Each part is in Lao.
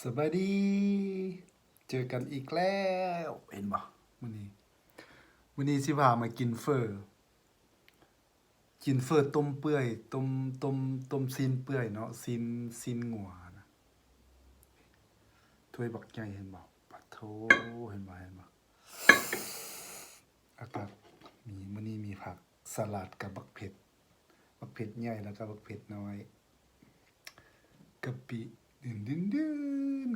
ສະບາຍດີ ເຈີກັນອີກແລ້ວ ເຫັນບໍ່? ມື້ນີ້ ມື້ນີ້ຊິພາມາກິນເຝີ ກິນເຝີຕົ້ມເປື່ອຍ ຕົ້ມ ຕົ້ມ ຕົ້ມຊີ້ນເປື່ອຍເນາະ ຊີ້ນ ຊີ້ນງົວນະ ຖ້ວຍບັກໃຫຍ່ ເຫັນບໍ່? ປະໂທ້ ເຫັນບໍ່? ເຫັນບໍ່? ອາກາດມີ ມື້ນີ້ມີຜັກ ສະຫຼັດກັບບັກເຜັດ ບັກເຜັດໃຫຍ່ ແລ້ວກໍບັກເຜັດນ້ອຍ ກະປິ ດຶນ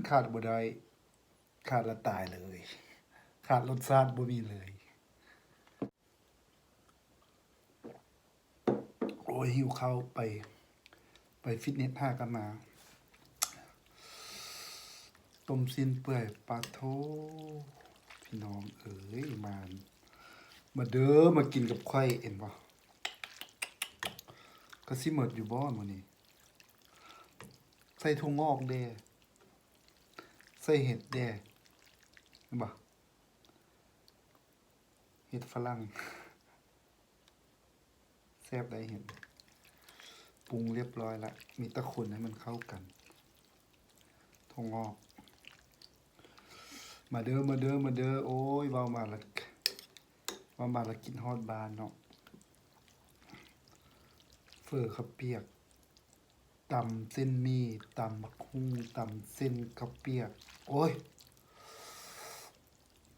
ໆ ຂາດບໍ່ໄດ້ ຂາດແລ້ວຕາຍເລີຍ ຂາດລົດຊາດບໍ່ມີເລີຍ. ໂອ້ຍ ຫິວເຂົ້າ ໄປ ໄປຟິດເນັດຫາກັນມາ ຕົ້ມຊີ້ນເປື່ອຍ ປາໂທ້ ພີ່ນ້ອງເອີຍ ມາ ມາເດີ ມາກິນກັບຂ້ອຍ ເຫັນບໍ່? ກະຊິໝົດຢູ່ບໍ່ມື້ນີ້? ໃສ່ຖົ່ວງອກແດ່ ໃສ່ເຫັດແດ່ ເຫັນບໍ່? ເຫັດຝຣັ່ງ ແຊບໄດ໋ເຫັດ ປຸງລຽບຮ້ອຍລະ ມີແຕ່ຄົນໃຫ້ມັນເຂົ້າກັນ ຖົ່ວງອກ ມາເດີ ມາເດີ ມາເດີ ໂອ້ຍ ເວົ້າມາລະ ເວົ້າມາລະຄິດຮອດບ້ານເນາະ ເຝີເຂົ້າປຽກ ຕຳເສັ້ນໝີ່ ຕຳບັກຫຸ່ງ ຕຳເສັ້ນເຂົ້າປຽກ ໂອ້ຍ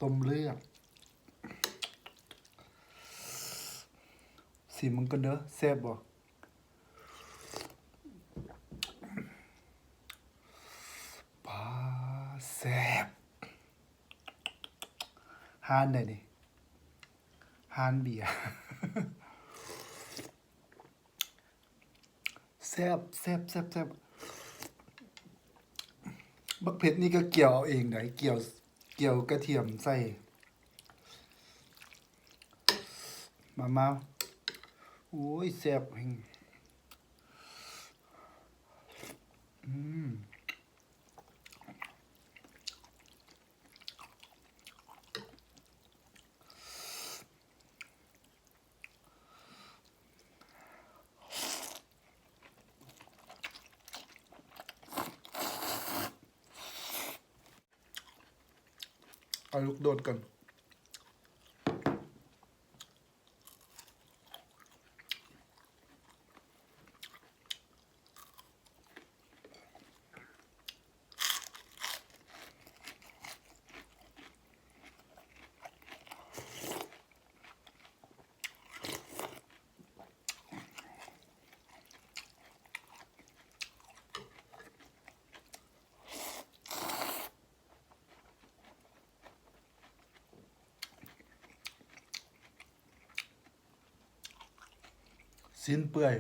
ຕົ້ມເລືອດ ຊີມເບິ່ງກ່ອນເດີ ແຊບບໍ່? ປາ ແຊບ ຮ້ານໃດນີ້? ຮ້ານເບຍ. ແຊບ ແຊບ ແຊບ ແຊບ ບັກເຜັດນີ້ກໍກ່ຽວເອົາເອງໃດ໋ ກ່ຽວ ກ່ຽວກະທຽມໃສ່ ມາ ມາ ໂອ້ຍ ແຊບແຮງ ອືມ. ເອົາລູກໂດດກ່ອນ. ຊີ້ນເປື່ອຍ.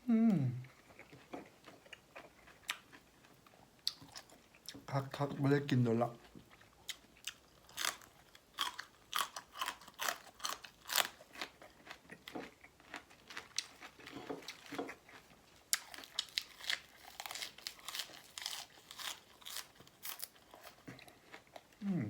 ອືມ ຄັກໆ ບໍ່ໄດ້ກິນດົນລະ. ອືມ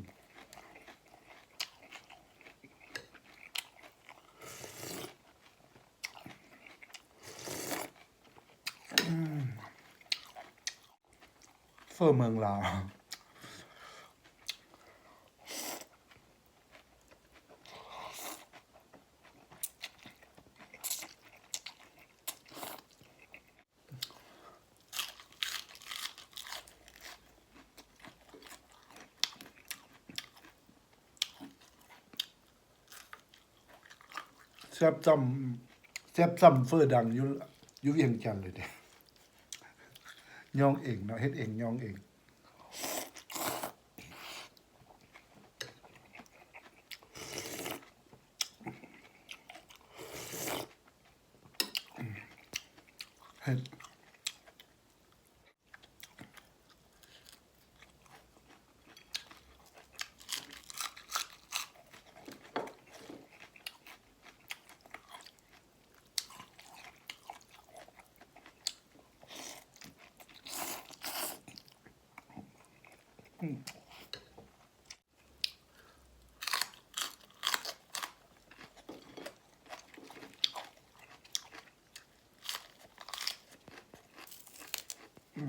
ອືມ. ເຝີເມືອງລາວ. ແຊບສ່ຳ ແຊບສ່ຳເຝີດັງຢູ່ ຢູ່ວຽງຈັນເລີຍເດ້. ຍ່ອງເອງເນາະ ເຮັດເອງ ຍ່ອງເອງ. ເຮັດ. ອືມ. ໂອ້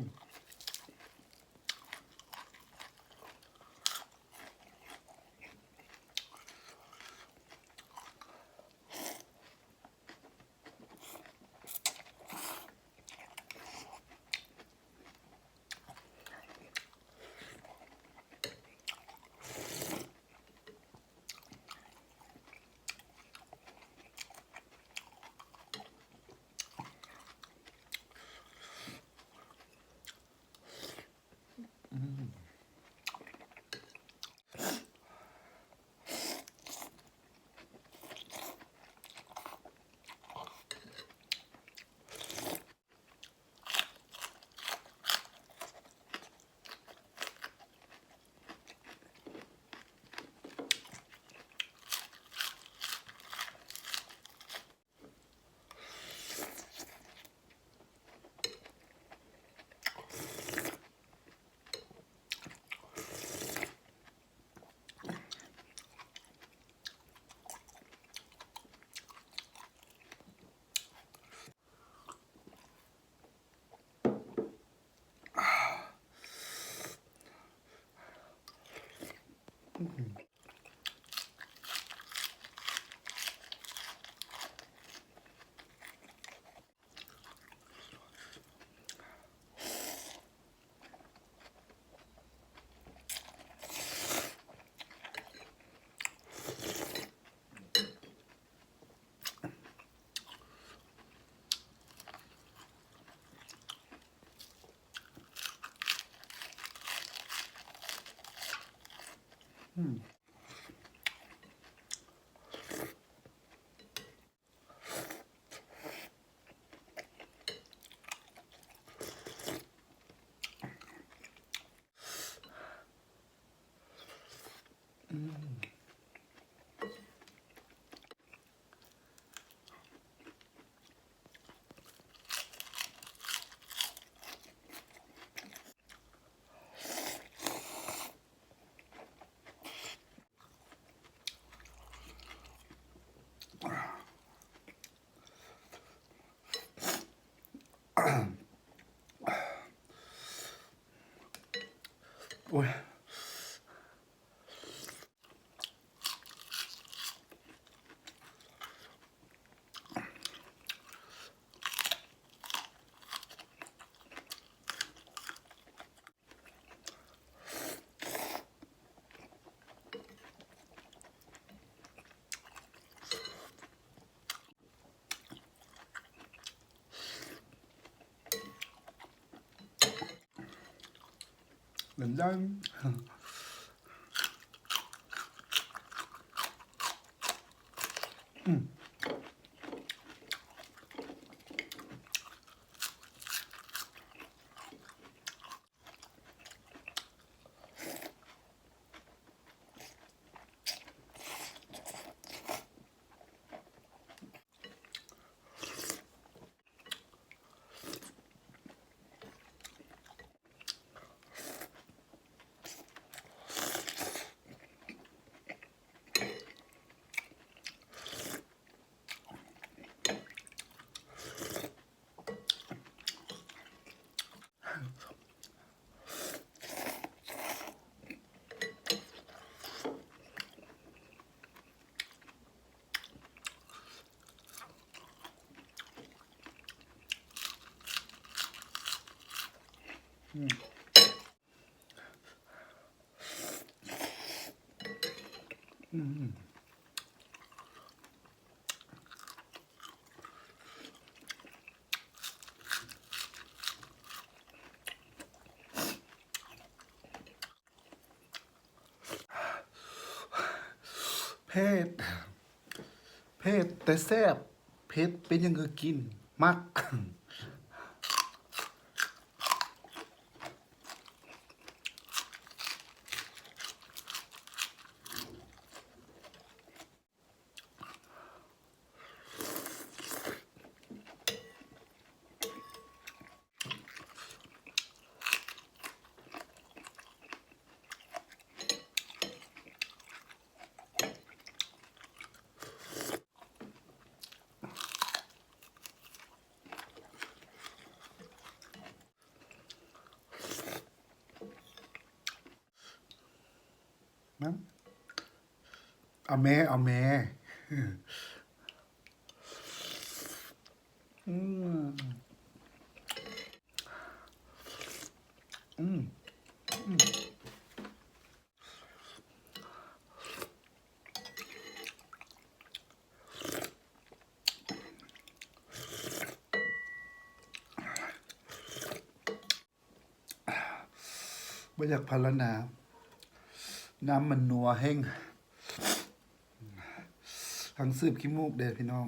ຍ. ເປັນຈັ່ງ ອືມ. ອືມ. ອືມ. ເຜັດ ເຜັດແຕ່ແຊບ ເຜັດເປັນຫຍັງກໍກິນ ມັກ. ອື ເອົາແມ້ ເອົາແມ້ ອືມ ອືມ ອືມ. ບໍ່ຢາກພັນລະນາ ນ້ຳມັນນົວແຮງ ທັງສືບຂີ້ມູກເດ້ພີ່ນ້ອງ.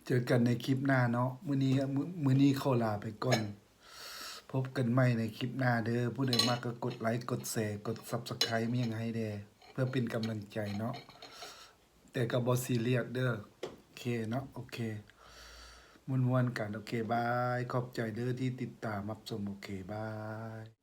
ເຈີກັນໃນຄລິບໜ້າເນາະ ມື້ນີ້ ມື້ ມື້ນີ້ຂໍລາໄປກ່ອນ ພົບກັນໃໝ່ໃນຄລິບໜ້າເດີ. ຜູ້ໃດມັກກໍກົດໄລ ກົດແຊ ກົດ Subscribe ຫຍັງໃຫ້ແດ່ ເພື່ອເປັນກຳລັງໃຈເນາະ ແຕ່ກໍບໍ່ຊີຣຽສເດີ. ໂອເຄເນາະ ໂອເຄ ມ່ວນໆກັນ. ໂອເຄ ບາຍ ຂອບໃຈເດີທີ່ຕິດຕາມຮັບຊົມ. ໂອເຄ ບາຍ.